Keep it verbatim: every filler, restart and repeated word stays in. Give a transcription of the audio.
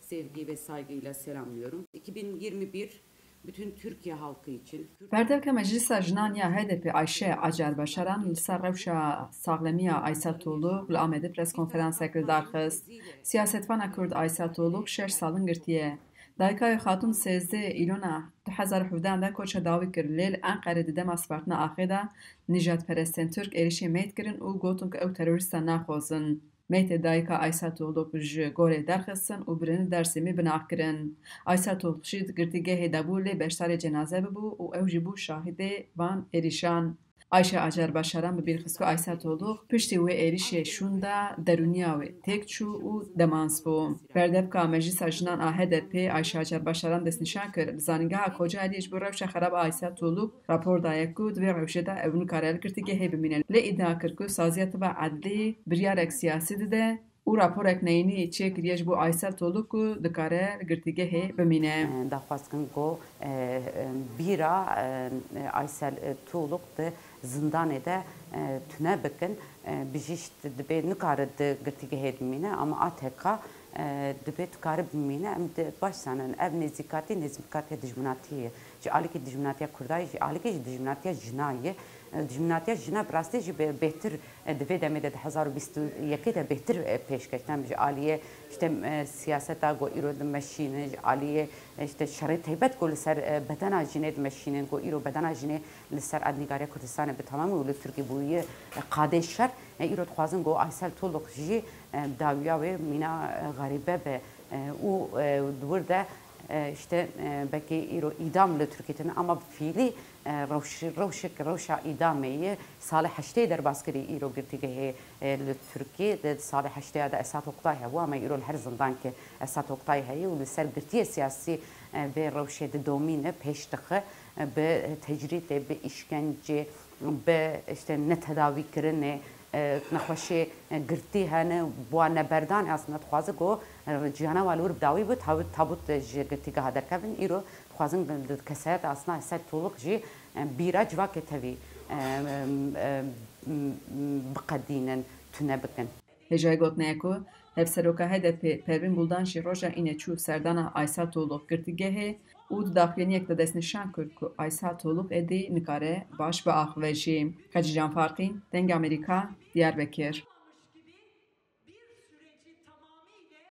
Sevgi ve saygıyla selamlıyorum. iki bin yirmi bir bütün Türkiye halkı için. Berdevka Meclisa Jinan ya H D P Ayşe Acar Başaran li ser rewşa saxlemiya Aysel Toluk li Amedê preskonferansek li dar xist. Siyasetvana Kurd Aysel Toluk şeş sal in girtiye. Dayika wê Xatûn sêzdeh Îlona du hezar û hevdeh de koça dawî kir, lê li Enqerê di dema sipartina axê de nîjadperestên Tirk êrişê meyt kirin û gotin ku ew terorîsta naxwazin. Meytê dayika Aysel Toluk ji gorê derxistin û birin Dêrsimê binax kirin. Aysel Toluk jî di girtîgehê de bû, lê beşdarê cenaze bibû û ew jî bû şahidê van êrişan. Ayşe Acar Başaran bi bîr xist ku Aysel Toluk piştî wê êrişê şûnda derûniya wê têk çû û demans bû. Berdevka Meclisa Jinan a H D P Ayşe Acar Başaran destnîşan kir, li Zanîngeha Kocaeliyê ji bo rewşa xerab a Aysel Toluk rapor daye ku di vê rewşê de ew nikare li girtîgehê bimîne. Lê îdia kir ku saziya tiba edlî biryarek siyasî dide û raporek neyînî çêkiriye ji bo Aysel Toluk ku dikare li girtîgehê bimîne. Daxwaz dikin ku bîra Aysel Toluk di zindanê de tune bikin. Bijîşt dibe nikare di girtîgehê bimîne, ama A T K dibe dikare bimîne. Em baş zanin, ev nêzîkatî, nêzîkatiya dijminatiyê ye. Ji alîkî dijminatiya Kurda ye, ji alîkî jî dijminatiya jina ye. Dijminatiya jina bi rastî jî bêhtir di vê demê de, di hezar û bîst û yekê de bêhtir pêşkeş, ne ji aliyê işte siyaseta ku îro dimeşînin, ji aliyê işte şerê taybet ku li ser bedena jinê dimeşînin, ku îro bedena jinê li ser erdnîgariya Kurdistanê bi temamî û li Tirkî bûye qadê şer. Îro dixwazin ku Aysel Toluk jî dawiya wê mîna xerîbe be û di wir de işte belkî îro îdam li Tirkî tune, ama fîlî rewş-, rewşek, rewşa îdamê ye. Salê heştê derbas kirî îro girtîgehê li Tirkî. Di salê heştê de Esat Oktay hebû, ama îro li her zindankê Esat Oktay heye û li ser girtiyê siyasî vê rewşê didomîne, pêş dixe, bi tecrîdê, bi îşkencê, bi işte netedawîkirinê, nexweşê girtî hene, bi wan neberdanê aslında dixwaze ku ciyana wan li wir bi dawî bit, tabût ji girtîgeha derkevin. Îro dixwazin di kesayeta aslında Aysel Toluk jî bîra civakê tevî biqedînin, tune bikin. Hêjayî gotinê ye ku Hevseroka H D P Pervîn Buldan jî roja Înê çû serdana Aysel Toluk girtîgehê û di daxuyaniyek de destnîşan kir ku Aysel Toluk êdî nikare baş biaxive jî. Xecîcan Farqîn, Dengê Amerîka, Diyarbekir.